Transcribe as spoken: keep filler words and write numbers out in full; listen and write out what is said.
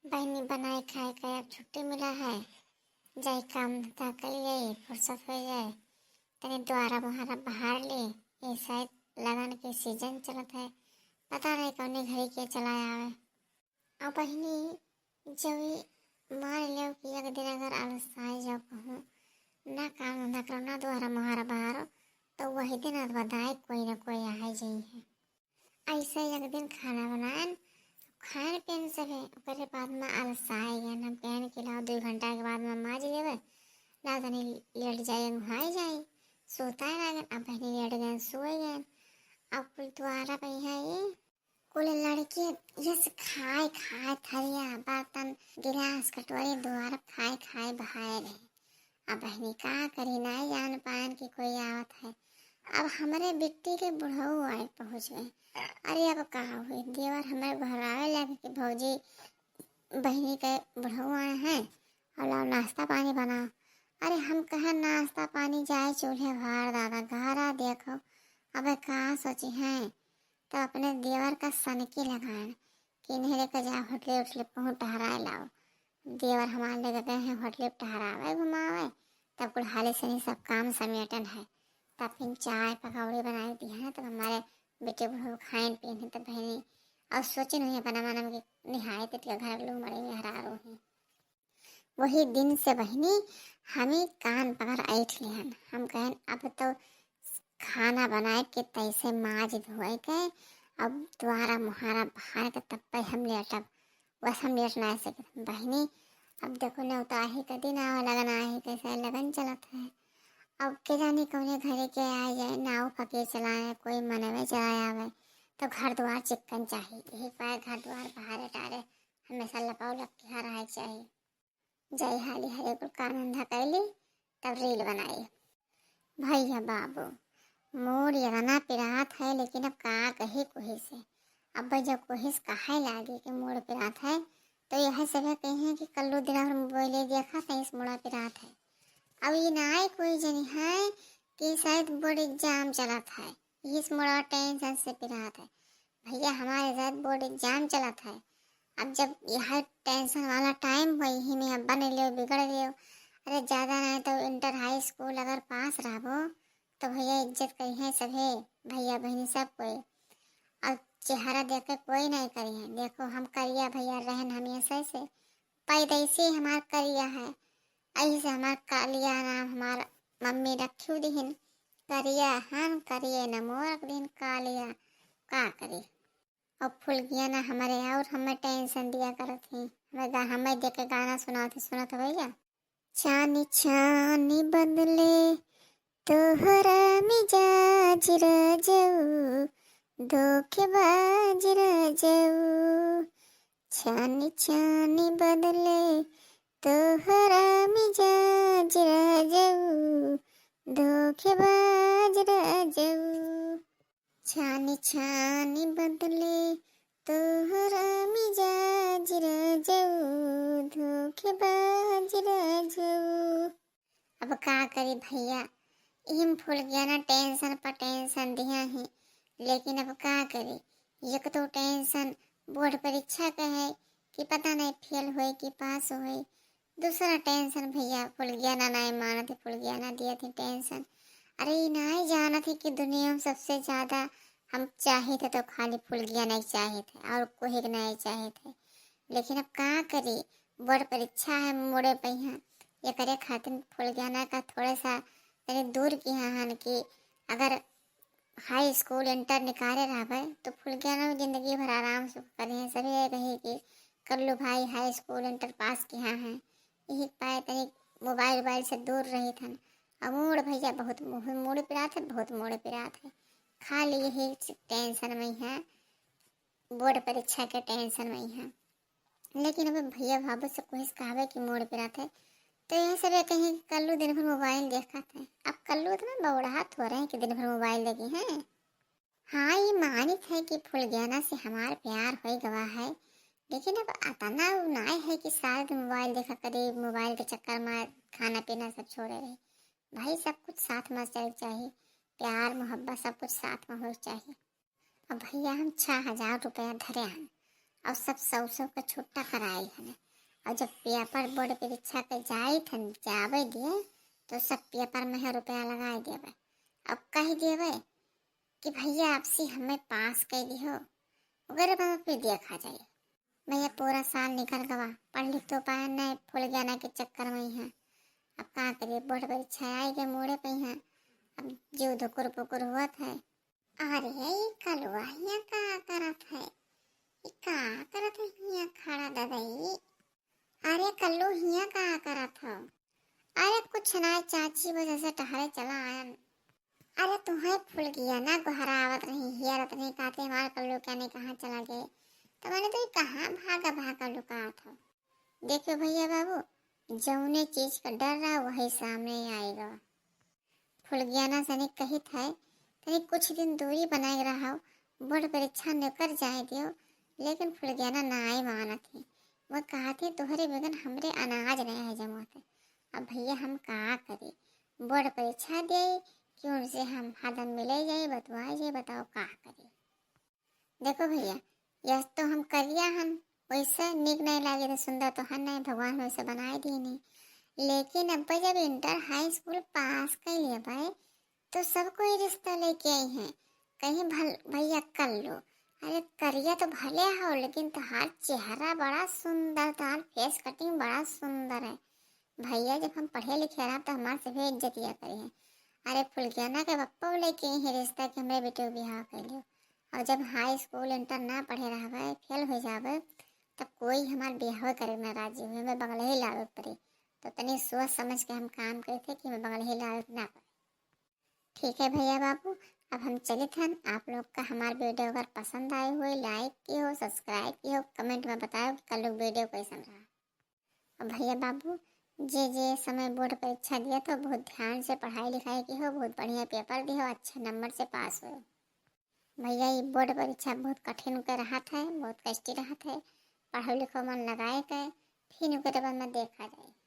बहिनी, बनाए खाए के अब छुट्टी मिला है, जाई काम धंधा कइल जाई, फुर्सत होइ जाए, तनी दुआरा मुहारा बहार ले। ये शायद लगन के सीजन चलत है, पता नहीं कौने घड़ी के चला आवे। अब बहिनी, जब ई मान लेव कि एक दिन अगर आलसाए जाओ कहूँ, ना काम धंधा करो, ना दुआरा मुहारा बहारो, तो वही दिन अदबदाए कोई ना कोई आए जाई है। ऐसे एक दिन खाना बनाएन, खाएन पिएन सभे, ओकरे बाद में आलसाए गएन। हम कहेन कि लाओ दुइ घंटा के बाद में माज लेवे, लाओ तनी लेट जाए, उहाए जाए, सोताए लागेन। अब बहिनी लेट गएन, सोए गएन। अब कुल दुआरा पे यहाँ ये कुल लड़के यस खाए खाए थरिया, बर्तन, गिलास, कटोरी, दुआरा खाए खाए बहाए रहे। अब बहिनी का करी, नाई जान पाएन कि कोई आवत है। अब हमरे बिट्टी के बुढ़ऊ आए पहुँच गए। अरे अब का हुई, देवर हमरे घरावे लगे कि भौजी, बहिनी के बुढ़ऊ आए हैं और लाओ नाश्ता पानी बनाओ। अरे हम कहे नाश्ता पानी जाए चूल्हे भार दादा, घरा देखो अबे का सोची हैं। तब अपने देवर का सनकी लगाएन कि इन्हें लेकर जाओ होटले उठले पहुँच टहराए लाओ। देवर हमार लेके गए हैं होटले टहरावे घुमावे, तब कुल हाले सनी सब काम समेटन है। तब फिर चाय पकौड़ी बनाए दिया है, तब हमारे बेटे बुढ़ऊ खाएन पियन है। तब बहिनी और सोचे नहीं अपना मन में कि निहाय तेतिया घर लोग मरे में हरारो हैं। वही दिन से बहिनी हमी कान पकड़ ऐठ लिहन। हम कहेन अब तो खाना बनाए के तैसे माज धोए के, अब दुआरा मुहारा बहार के तब पे हम लेटब, बस हम लेट ना सके। बहिनी अब देखो नेवता आही के दिन आवे लगन आही, कैसे लगन चलत है। अब के जानी कौने घरे के आए जाए, नाव फकीर चलाए, कोई मनवे चलाए आवे, तो घर द्वार चिक्कन चाही। यही पाए घर द्वार बहारे टारे हमेशा लपाव लपकिहा रहे चाही। जाई हाली हरे कुल काम धंधा कैली, तब रील बनाई। भैया बाबू, मूड़ यतना पिरात है, लेकिन अब का कही कोही से। अब जब कोही से कहे लागी कि मूड़ पिरात है, तो यह सभे कही है कि कल्लू दिन भर मोबाइल देखा था, इस मूड़ा पिरात है। अब ये ना आए कोई जनी है कि शायद बोर्ड एग्जाम चलत है, इस मूड़ा टेंशन से पिरात है। भैया, हमारे शायद बोर्ड एग्जाम चलत है। अब जब यह टेंशन वाला टाइम हो, यही में अब बन लियो, बिगड़ लियो। अरे, ज्यादा नहीं तो इंटर हाई स्कूल अगर पास रहबो, तो भैया इज्जत करिहे सभे, भैया बहिनी सब कोई। अब चेहरा देख के कोई नहीं करिहे। देखो, हम करिया भैया रहन हमेशा से, पैदाइशी हमार करिया है, ऐसे हमार कालिया नाम हमार मम्मी रखियो दिहिन। करिया हम करिए न मोर दिन कालिया, का करी। और फुलगियाना हमारे और हमें टेंशन दिया करत ही, हमें गा-, हमें देख के गाना सुनावत ही, सुनत हो भैया। छानी छानी बदले तोहरा मिजाज रजऊ, धोखेबाज रजऊ। छानी छानी बदले तोहरा मिजाज रजऊ, धोखेबाज रजऊ। छानी छानी बदले तोहरा मिजाज रजऊ, धोखेबाज रजऊ। अब का करी भैया, इम फुलगियाना टेंशन पर टेंशन दिया ही, लेकिन अब का करी, एक तो टेंशन बोर्ड परीक्षा का है कि पता नहीं फेल होए कि पास होए, दूसरा टेंशन भैया फुलगियाना नहीं मानत है, फुलगियाना दिया थी टेंशन। अरे, ई नहीं जानत है कि दुनिया में सबसे ज्यादा हम चाहित है तो खाली फुलगियाना ही चाहित है और कोई के नहीं चाहित है। लेकिन अब का करी, बोर्ड परीक्षा है, मोड़े पे हैं, एकरे खातिर फुलगियाना का थोड़ा सा तनी दूर किहा हन कि अगर हाई स्कूल इंटर निकारे रहबे तो फुलगियाना जिंदगी भर आराम से करिहे। सभी ये कही कि कल्लू भाई हाई स्कूल इंटर पास किहा है, यही पाए तनी मोबाइल वोबाइल से दूर रही थन। और मूड़ भैया बहुत मू-, मूड़ पिरात है, बहुत मूड़ पिरात है, खाली यही टेंशन में है, बोर्ड परीक्षा के टेंशन में है। लेकिन अब भैया बाबू से कोई कहबे कि मूड़ पिरात है, तो यह सब ये कहीं कि कल्लू दिन भर मोबाइल देखत है। अब कल्लू इतना बौड़हा थोड़े है कि दिन भर मोबाइल देखी हैं। हाँ, ये मानित है कि फुलगियाना से हमार प्यार हो गवा है, लेकिन अब अतना उ नाय है कि सारा दिन मोबाइल देखा करे, मोबाइल के चक्कर में खाना पीना सब छोड़े रहे। भाई, सब कुछ साथ में चल चाहिए, प्यार मोहब्बत सब कुछ साथ में हो चाहिए। अब भैया, हम छः हजार रुपया धरे हन, और सब सौ सौ के छुट्टा कराई हन। और जब पेपर बोर्ड परीक्षा के जाई थन, जावे दिए, तो सब पेपर में है रुपया लगाई देवे। अब कह देवे कि भैया, आपसी हमें पास कर दिहो, ओकरे बाद फिर देखा जाए। भैया, पूरा साल निकल गवा, पढ़ लिख तो पाए नहीं, फुलगेना के चक्कर में ही है। अब का करिए, बोर्ड परीक्षा आई गए, मोड़े पे ही है। अब जीव धुकुर पुकुर होत है। अरे, ई कलुआ हियाँ का करत है? ई का करत है हियाँ खड़ा ददई? अरे कल्लू, हियाँ का करत हो? अरे कुछ ना चाची, बस ऐसे टहरे चला आयन। अरे तुम्हें फुलगेना गोहरावत रही, हियरत रही, कहते हमार कल्लू क्या नहीं कहाँ चला गए। तो मैंने तो ये कहाँ भागा भागा लुकात हो। देखो भैया बाबू, जौने चीज का डर रहा वही सामने आएगा। फुलगेना सनी कहित है, तनी कुछ दिन दूरी बनाए रहो, बोर्ड परीक्षा निकर जाए दियो, लेकिन फुलगेना नाई मानत है। वो कहत है, "तोहरे बगैर हमरे अनाज नहीं है जमत है।" अब भैया हम का करी, बोर्ड परीक्षा दे कि उनसे हम हरदम मिले जाए, बतवाए जाए, बताओ का करी। देखो भैया, यस तो हम करिया हन, वैसे नीक नहीं लागे तो सुंदर तो हन नहीं, भगवान वैसे बनाए दिए नहीं, लेकिन अब जब इंटर हाई स्कूल पास कर लेबै तो सब कोई रिश्ता लेके आई हैं, कहीं भल भैया कल्लू। अरे करिया तो भले हो, लेकिन तोहार चेहरा बड़ा सुंदर, तोहार फेस कटिंग बड़ा सुंदर है। भैया जब हम पढ़े लिखे रहब तो हमार सभी इज्जतिया करी हैं। अरे फुलगेना के पप्पा लेके आई हैं रिश्ता कि हमरे बेटे को बियाह कर लियो। और जब हाई स्कूल इंटर ना पढ़े रहबे, फेल हो जाबे, तब कोई हमार बियाह करे में राजी हुए, हमें बगल ही लावे पड़ी। तो तनी सोच समझ के हम काम करे थे कि हमें बगल ही लावे ना पड़े। ठीक है भैया बाबू, अब हम चलित हन। आप लोग का हमार वीडियो अगर पसंद आए हुए, लाइक की हो, सब्सक्राइब की हो, कमेंट में बताओ कि कल लोग वीडियो कैसन रहा। और भैया बाबू, जे जे समय बोर्ड परीक्षा दिया तो बहुत ध्यान से पढ़ाई लिखाई की हो, बहुत बढ़िया पेपर दियो, अच्छे नंबर से पास हो। भैया, ये बोर्ड परीक्षा बहुत कठिन के रहत है, बहुत कष्टी रहत है। पढ़ो लिखो मन लगाए के, फिर ओकरे बाद में देखा जाए।